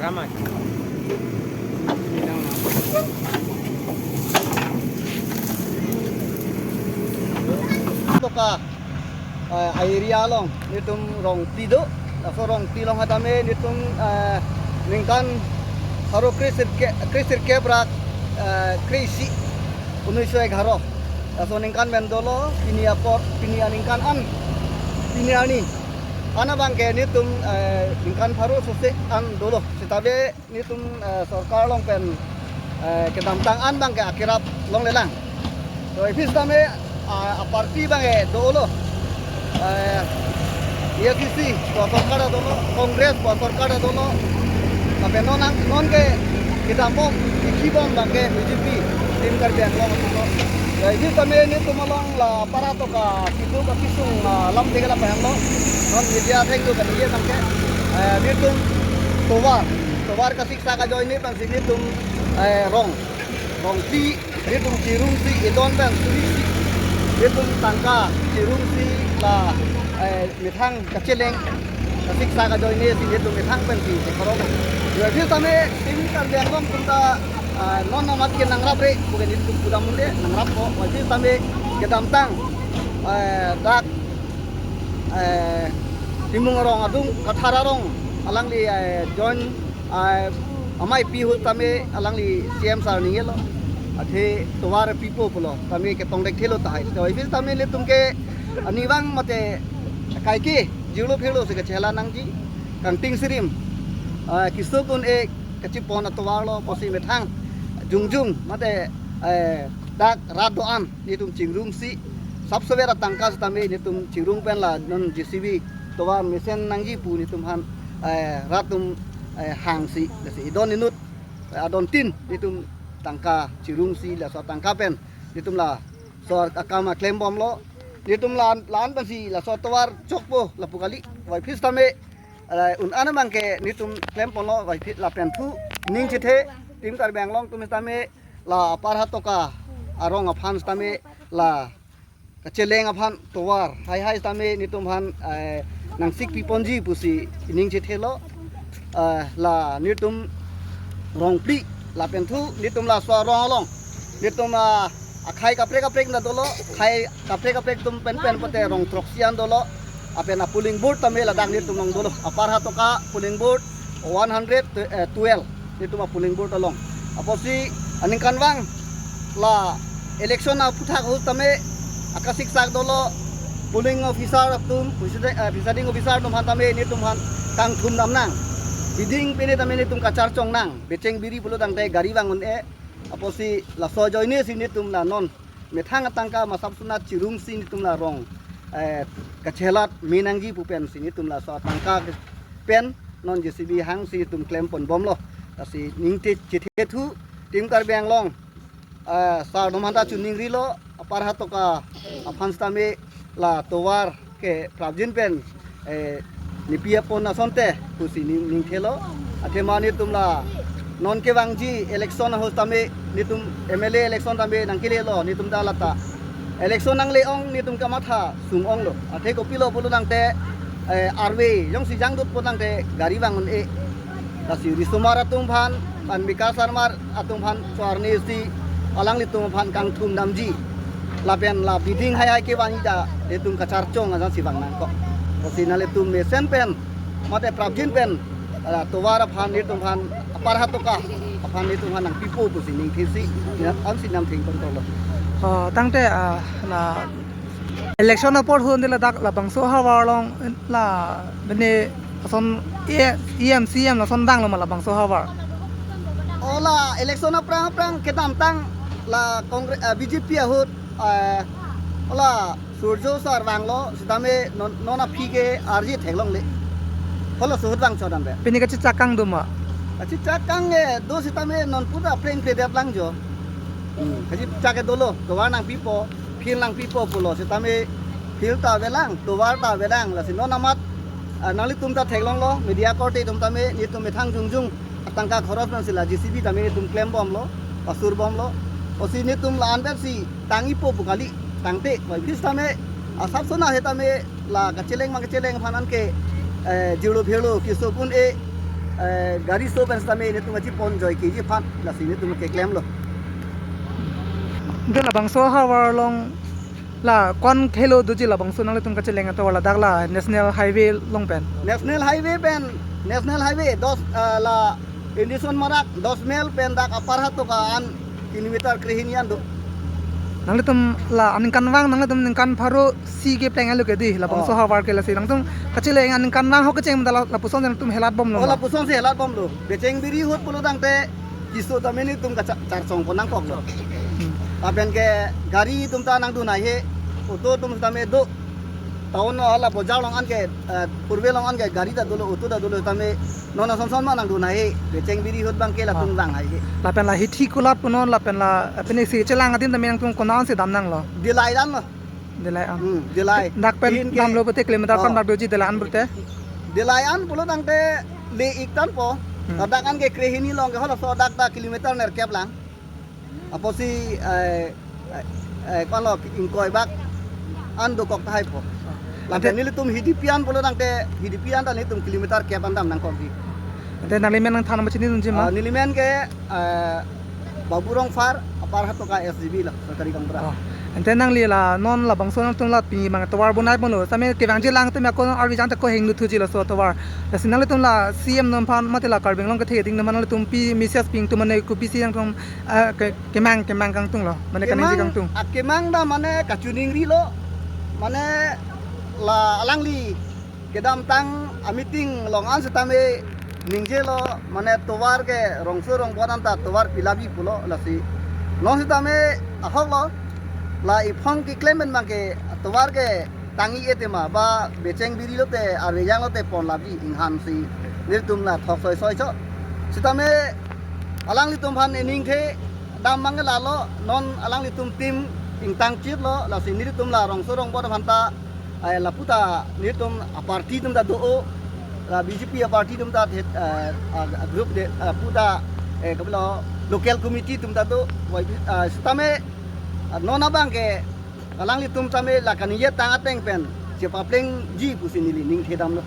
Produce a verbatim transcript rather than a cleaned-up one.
Kamat. Toka, eh, area along, netum Rongti do. Laso Rongti along hatame netum, eh, ningkan pharo kre-sirkep, kre-sirkep ra, eh, kre-isi unis so egharo. Laso ningkan pen dolo, pini apor, pini aningkan an, pini arni an abangke netum, eh, ningkan pharo sose an dolo. Sitame netum, eh, sorkar along pen, eh, kedamtang an abangke akerap longlelang. To iphi sitame, ah, aparty abangke dolo. Eh, A I C C pu asorkar dolo, Congress pu asorkar dolo. Lapen non ang, nonke kedambom, kekhibom abangke B J P, Team Karbi Anglong dolo. To iphi sitame netum along la apar hatoka keduk akesung, ah, lamthe ke lapu-an lo. Non media athengno kaningje abangke, eh, netum tovar, tovar kasiksak ajoine pensi netum, eh, rong, Rongti, netum chirungsi, idon pen surisi, netum tangka chirungsi la, eh, methang kacheleng kasiksak ajoine si netum methang pensi chekhorong. Yo, phi tame Team Karbi Anglong atum ta, ah, non amat ke nangrapre, bukan netum pudam munde nangrappo, wajib tame kedamtang, eh, dak, eh, Timung arong adung, Kathar arong, alangli, eh, join, eh, amei pi ahut tame alangli C M sir ningjelo. Athe tovar pipo pulo, tame ketong dek thelo tahai. To iphi tame netum ke arnivang mate kaike jirlo phirlo si kachelang nangji, kangting sirim, eh, keso un-e kachepon atovar lo, pusi methang jongjong mate, eh, dak rat do-an netum chingrungsi, sapsover atangka sitame netum chingrung pen la non J C B tovar mesen nangji pu netum aphan, eh, rat atum, eh, hangsi, lasi idon inut, eh, adon tin netum tangka chirungsi, laso tangka pen netum laso akam aklembomlo. Netum la-an, la-an pensi laso atovar chokpo lapu kali. Wai phi sitame, eh, un-an abangke netum klemponlo, wai phi lapen thu ning chethe, Team Karbi Anglong atum sitame la apar hatoka arong aphan sitame la kacheleng aphan tovar haihai sitame netum aphan, eh, nangsik piponji pusi ning chethelo. Eh, la netum Rongphli lapen thu netum laso arong along netum, ah, akhei kaprek kaprek na dolo, khei kaprek kaprek atum penpen pote rong throksi an dolo. Lapen a polling booth tame ladak netum along dolo. Apar hatoka polling booth one hundred twelve netum a polling booth along. Apotsi aningkanvang la election aphuthak ahut tame akasiksak dolo, polling officer atum, presiding, eh, presiding officer atum aphan tame netum aphan kangthum dam nang. Biding pine tame netum kacharchong nang. Becheng biri pulo tangte gari vang un-e. Apotsi laso ajoine si netum la non methang atangka masap sunat chirungsi netum la rong, eh, kachelat me nangji pu pensi netum laso atangka pen non J C B hangsi netum klemponbomlo. Lasi ning te chethe thu Team Karbi Anglong, eh, sir atum aphan ta chuningrilo, apar hatoka aphan sitame la tovar ke prapjin pen, eh, nepi apon asonte pusi ning, ning thelo. Athema netum la non kevangji election ahut tame netum M L A election tame nangkelelo, netum ta lata election nangle-ong netum kamatha sung-onglo. Athe kopilo pulo tangte, eh, arve jongsi jangdutpo tangte gari vang un-e. Lasi risomar atum aphan, lapen Bikash Sarmar atum aphan so arnisi alanglitum aphan kangthum damji. Lapen la biding haihai kevanji ta netum kacharchong ajang si vang nangkok. Lasi nanglitum mesen pen mate prapjin pen, ah, tovar aphan netum aphan apar hatoka aphan netum aphan nangpipo pusi ning thesi, ya, ansi namtheng tontoklo. Oh, tangte, ah, la election apor hon de ladak labangso ahavar along la mane ason E M, C M lason vanglo ma labangso ahavar? Oh, la election aphrang aphrang kedamtang la Congress, eh, B J P ahut, eh, oh, la Surjo sir vanglo sitame non, non aphi ke arje theklongle. Halaso ahut vang chodan be. Pini kachechak kang do ma? Kachechak kang e do sitame non puta pleng kre det lang jo. Hmm, kachechak ke dolo, tovar nangpipo, field nangpipo pulo sitame field ta avelang, tovar ta avelang, lasi non amat, ah, nanglitum ta theklonglo, media korte atum tame netum methang jongjong atangka khoros pensi la J C B tame netum klembomlo, pasurbomlo. Pusi netum la-an pensi tang-ipo pu kali, tangte wai phi sitame asap sona he tame la kacheleng ma kacheleng aphan anke, eh, jirlo phirlo keso un-e, eh, gari so pen sitame netum kachiponjoi keji aphan lasi netum keklemlo. Ante labangso ahavar along la ko-an helo doji labangso nanglitum kacheleng atovar ladak la National Highway along pen? National Highway pen, National Highway dos, ah, la Indison Marak dos mile pen dak Upper Hatoka an kilometer krehini an do. Nanglitum la aningkanvang nanglitum ningkan pharo isi kepleng alo ke dei labangso Oh. ahavar ke lasi nangtum kacheleng aningkanvang ahok kecheng ta la lapuson nangtum helat bomlo Oh, ma? Lapuson si helat bomlo. Becheng Biri ahut pulo tangte keso tame netum kachar, charsong ko nangkoklo. Hmm. Lapen ke gari atum ta nangdun haihe, auto atum tame do. Town hala bojar along an ke, eh, purbe along an ke gari ta dolo, auto ta dolo tame non ason son ma nangdun haihe. Becheng Biri ahut abang ke latum Ah. lang haihe. Lapen la hithi kulat punon lapen la, eh, pensi chelang adim tame nangtum konat ansi dam nanglo? Dillai an lo. Dillai an. Hmm, Dillai. Dak pen Ihin ke damlo pute kilometer Oh. pen dak doji Dillai an pute? Dillai an pulo tangte le-ik tangpo. Hmm. Ladak an ke krehini along ke halaso dak ta kilometer nerkep lang. Apotsi, eh, eh, eh, ko-an lo ingkoi bak an dokok tahai po. Lapen Ante nelitum Hidipi an pulo tangte Hidipi an ta nelitum kilometer kep an dam nangkokji. Ante nangli men nangthan nangpachini dunji ma? Ah, neli men ke, eh, Babu Rongphar, Upper Hatoka S G B lo, sorkari gaonbura. Oh. Ante nangli la non labangso nangtum la pini abang tovar bonai bomlo. Sitame kevangji alangtum ako arvi jang ta ko hingnu thuji laso tovar. Lasi nanglitum la C M atum aphan mate la Karbi Anglong kethe ding aphan nanglitum pi message pi ingtung mane kopisi nangtum, eh, ke, kemang, kemang kangtung lo. Mane kaningje Kemang, kangtung. Ah, kemang ta mane kachiningrilo. Mane la alangli kedamtang a-meeting along an sitame ningjelo mane tovar ke rongso rongbor anta tovar pilapji pulo lasi. Non sitame ahok lo la iphong keklem pen abang ke tovar ke tang-i-e tema ba Becheng Biri lote arvejang lote ponlapji inghan si nelitum la thok soi soi cho. Sitame alanglitum aphan ening the dam abang ke lalo non alanglitum team ingtang chit lo lasi nelitum la rongso rongbor aphan ta eh, lapu ta nelitum a-party atum ta do-o, la B J P a-party atum ta thet, eh, a, a-group de, eh, pu ta, eh, kabilo local committee atum ta do, wai, eh, sitame, eh, non abang ke alanglitum tame la kaningje tang ateng pen chepaplengji pusi neli ningthe damlo.